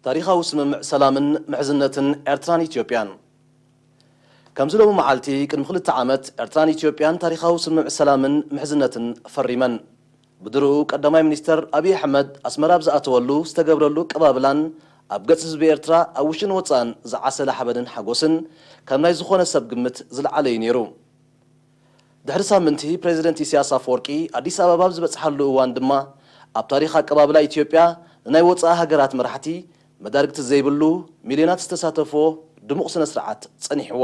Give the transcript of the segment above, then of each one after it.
ታሪኻዊ ስምምዕ ሰላምን ምሕዝነትን ኤርትራን ኢትዮጵያን። ከምዚ ሎሚ መዓልቲ ቅድሚ ክልተ ዓመት ኤርትራን ኢትዮጵያን ታሪኻዊ ስምምዕ ሰላምን ምሕዝነትን ፈሪመን። ብድርኡ ቀዳማይ ሚኒስተር ኣብይ ኣሕመድ ኣስመራ ኣብ ዝኣተወሉ ዝተገብረሉ ኣቀባብላን ኣብ ገጽ ህዝቢ ኤርትራ ኣብ ውሽጥን ወጻእን ዝዓሰለ ሓበንን ሓጎስን ከም ናይ ዝኾነ ሰብ ግምት ዝለዓለ እዩ ነይሩ። ድሕሪ ሳምንቲ ፕሬዚደንት ኢሳያስ ኣፈወርቂ ኣዲስ ኣበባ ኣብ ዝበጽሓሉ እዋን ድማ ኣብ ታሪኽ ኣቀባብላ ኢትዮጵያ ንናይ ወጻኢ ሃገራት መራሕቲ መዳርግቲ ዘይብሉ ሚልዮናት ዝተሳተፍዎ ድሙቕ ስነ ስርዓት ጸኒሕዎ።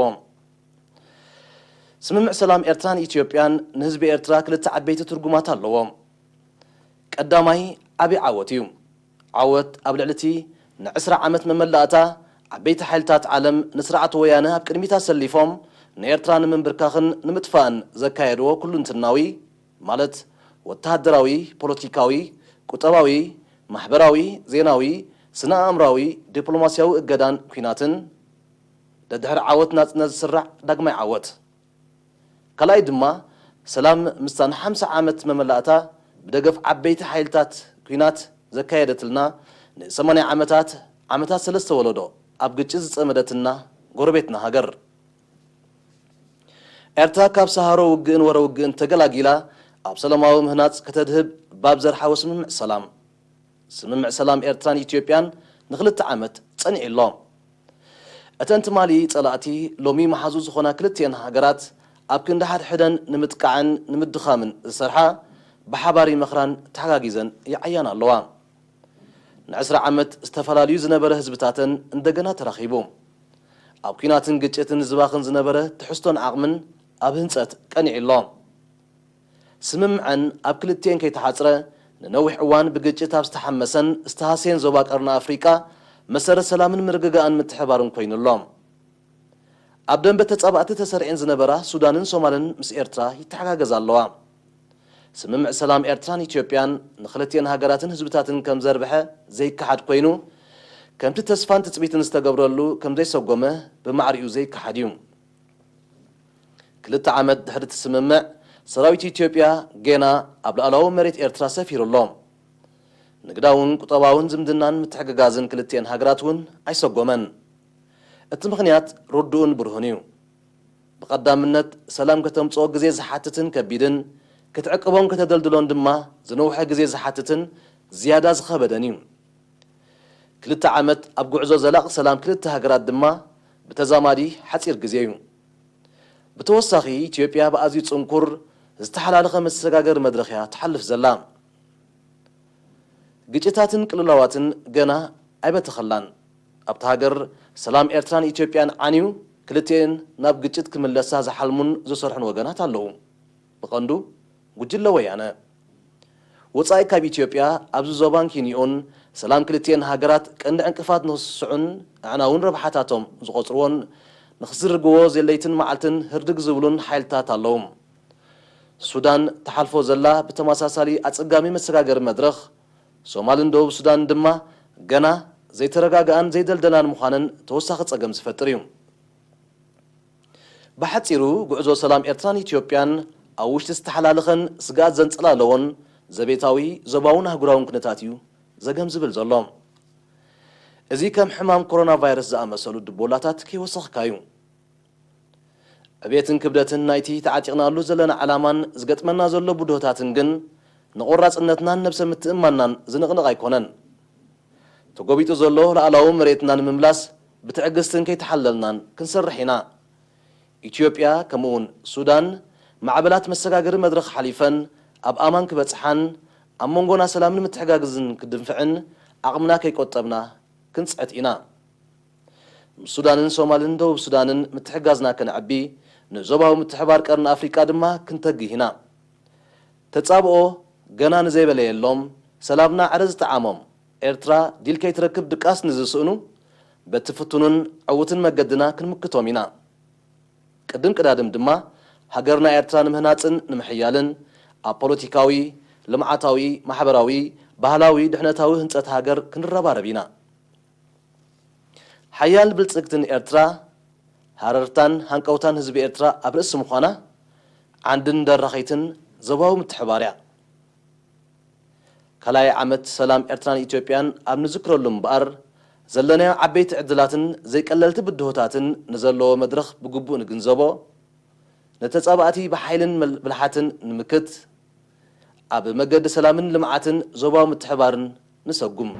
ስምምዕ ሰላም ኤርትራን ኢትዮጵያን ንህዝቢ ኤርትራ ክልተ ዓበይቲ ትርጉማት ኣለዎ። ቀዳማይ ዓቢ ዓወት እዩ። ዓወት ኣብ ልዕሊ እቲ ንዕስራ ዓመት መመላእታ ዓበይቲ ሓይልታት ዓለም ንስርዓት ወያነ ኣብ ቅድሚት ኣሰሊፎም ንኤርትራ ንምንብርካኽን ንምጥፋእን ዘካየድዎ ኩሉንትናዊ ማለት ወተሃደራዊ፣ ፖለቲካዊ፣ ቁጠባዊ፣ ማሕበራዊ፣ ዜናዊ፣ ስነ ኣእምራዊ፣ ዲፕሎማስያዊ እገዳን ኲናትን ደድሕሪ ዓወት ናጽነት ዝስራዕ ዳግማይ ዓወት። ካልኣይ ድማ ሰላም ምስታ ንሓምሳ ዓመት መመላእታ ብደገፍ ዓበይቲ ሓይልታት ኲናት ዘካየደትልና ንሰማንያ ዓመታት ዓመታት ሰለስተ ወለዶ ኣብ ግጭት ዝጸመደትና ጎረቤትና ሃገር። ኤርትራ ካብ ሰሃሮ ውግእን ወረ ውግእን ተገላጊላ ኣብ ሰላማዊ ምህናጽ ከተድህብ ባብ ዘርሓወ ስምምዕ ሰላም። ስምምዕ ሰላም ኤርትራን ኢትዮጵያን ንክልተ ዓመት ጸኒዑ ኣሎ። እተን ትማሊ ጸላእቲ ሎሚ መሓዙ ዝኾና ክልቲኤን ሃገራት ኣብ ክንዲ ሓድሕደን ንምጥቃዕን ንምድኻምን ዝሰርሓ ብሓባር ይመኽራን ተሓጋጊዘን ይዓያን ኣለዋ። ንዕስራ ዓመት ዝተፈላለዩ ዝነበረ ህዝብታተን እንደገና ተራኺቡ ኣብ ኲናትን ግጭትን ዝባኽን ዝነበረ ትሕዝቶን ዓቕምን ኣብ ህንጸት ቀኒዑ ኣሎ። ስምምዐን ኣብ ክልቲኤን ከይተሓጽረ ንነዊሕ እዋን ብግጭት ኣብ ዝተሓመሰን ዝተሃስየን ዞባ ቀርኒ ኣፍሪቃ መሰረት ሰላምን ምርግጋእን ምትሕባርን ኮይኑ ኣሎ። ኣብ ደንበ ተጻባእቲ ተሰሪዐን ዝነበራ ሱዳንን ሶማልን ምስ ኤርትራ ይተሓጋገዛ ኣለዋ። ስምምዕ ሰላም ኤርትራን ኢትዮጵያን ንክልቲኤን ሃገራትን ህዝብታትን ከም ዘርብሐ ዘይከሓድ ኮይኑ ከምቲ ተስፋን ትጽቢትን ዝተገብረሉ ከም ዘይሰጎመ ብማዕሪኡ ዘይከሓድ እዩ። ክልተ ዓመት ድሕሪ እቲ ስምምዕ ሰራዊት ኢትዮጵያ ጌና ኣብ ሉኣላዊ መሬት ኤርትራ ሰፊሩ ኣሎ። ንግዳውን ቁጠባውን ዝምድናን ምትሕግጋዝን ክልቲኤን ሃገራት እውን ኣይሰጎመን። እቲ ምኽንያት ርዱእን ብሩህን እዩ። ብቐዳምነት ሰላም ከተምጽኦ ግዜ ዝሓትትን ከቢድን፣ ክትዕቅቦን ከተደልድሎን ድማ ዝነውሐ ግዜ ዝሓትትን ዝያዳ ዝኸበደን እዩ። ክልተ ዓመት ኣብ ጉዕዞ ዘላቒ ሰላም ክልተ ሃገራት ድማ ብተዛማዲ ሓጺር ግዜ እዩ። ብተወሳኺ ኢትዮጵያ ብኣዝዩ ጽንኩር ዝተሓላለኸ መሰጋገሪ መድረኽ እያ ትሓልፍ ዘላ። ግጭታትን ቅልውላዋትን ገና ኣይበተኸላን። ኣብታ ሃገር ሰላም ኤርትራን ኢትዮጵያን ዓንዩ ክልቲኤን ናብ ግጭት ክምለሳ ዝሓልሙን ዝሰርሑን ወገናት ኣለዉ። ብቐንዱ ጉጅለ ወያነ። ወጻኢ ካብ ኢትዮጵያ ኣብዚ ዞባን ኬንዮን ሰላም ክልቲኤን ሃገራት ቀንዲ ዕንቅፋት ንኽስስዑን ኣዕናውን ረብሓታቶም ዝቖጽርዎን ንኽዝርግዎ ለይትን መዓልትን ህርድግ ዝብሉን ሓይልታት ኣለዉ። ሱዳን ትሓልፎ ዘላ ብተመሳሳሊ ኣጸጋሚ መሰጋገሪ መድረኽ፣ ሶማልን ደቡብ ሱዳንን ድማ ገና ዘይተረጋግኣን ዘይደልደላን ምዃነን ተወሳኺ ጸገም ዝፈጥር እዩ። ብሓጺሩ፣ ጉዕዞ ሰላም ኤርትራን ኢትዮጵያን ኣብ ውሽጢ ዝተሓላለኸን ስግኣት ዘንጸላለዎን ዘቤታዊ፣ ዞባውን ኣህጉራውን ኩነታት እዩ ዘገም ዝብል ዘሎ። እዚ ከም ሕማም ኮሮና ቫይረስ ዝኣመሰሉ ድቦላታት ከይወሰኽካ እዩ። ዕቤትን ክብደትን ናይቲ ተዓጢቕናሉ ዘለና ዕላማን ዝገጥመና ዘሎ ብድሆታትን ግን ንቖራጽነትናን ነብሰ ምትእምማንናን ዝንቕንቕ ኣይኮነን። ተጎቢጡ ዘሎ ሉኣላዊ መሬትና ንምምላስ ብትዕግስትን ከይተሓለልናን ክንሰርሕ ኢና። ኢትዮጵያ ከምኡውን ሱዳን ማዕበላት መሰጋገሪ መድረኽ ሓሊፈን ኣብ ኣማን ክበጽሓን ኣብ መንጎና ሰላምን ምትሕጋግዝን ክድንፍዕን ዓቕምና ከይቆጠብና ክንጽዕት ኢና። ምስ ሱዳንን ሶማልን ደቡብ ሱዳንን ምትሕጋዝና ከነዕቢ፣ ንዞባዊ ምትሕባር ቀርኒ ኣፍሪቃ ድማ ክንተግህ ኢና። ተጻብኦ ገና ንዘይበለየሎም፣ ሰላምና ዕረ ዝጠዓሞም፣ ኤርትራ ዲል ከይትረክብ ድቃስ ንዝስእኑ፣ በቲ ፍቱንን ዕዉትን መገድና ክንምክቶም ኢና። ቅድም ቅዳድም ድማ፣ ሃገርና ኤርትራ ንምህናጽን ንምሕያልን፣ ኣብ ፖለቲካዊ፣ ልምዓታዊ፣ ማሕበራዊ፣ ባህላዊ፣ ድሕነታዊ ህንጸት ሃገር ክንረባረብ ኢና። ሓያል ብልጽግትን ኤርትራ፣ ሃረርታን ሃንቀውታን ህዝቢ ኤርትራ ኣብ ርእሲ ምዃና፣ ዓንድን ደራኺትን ዞባዊ ምትሕባር እያ። ካልኣይ ዓመት ሰላም ኤርትራን ኢትዮጵያን ኣብ ንዝክረሉ እምበኣር፣ ዘለናዮ ዓበይቲ ዕድላትን ዘይቀለልቲ ብድሆታትን ንዘለዎ መድረኽ ብግቡእ ንግንዘቦ፣ ንተጻባእቲ ብሓይልን ብልሓትን ንምክት፣ ኣብ መገዲ ሰላምን ልምዓትን ዞባዊ ምትሕባርን ንሰጉም።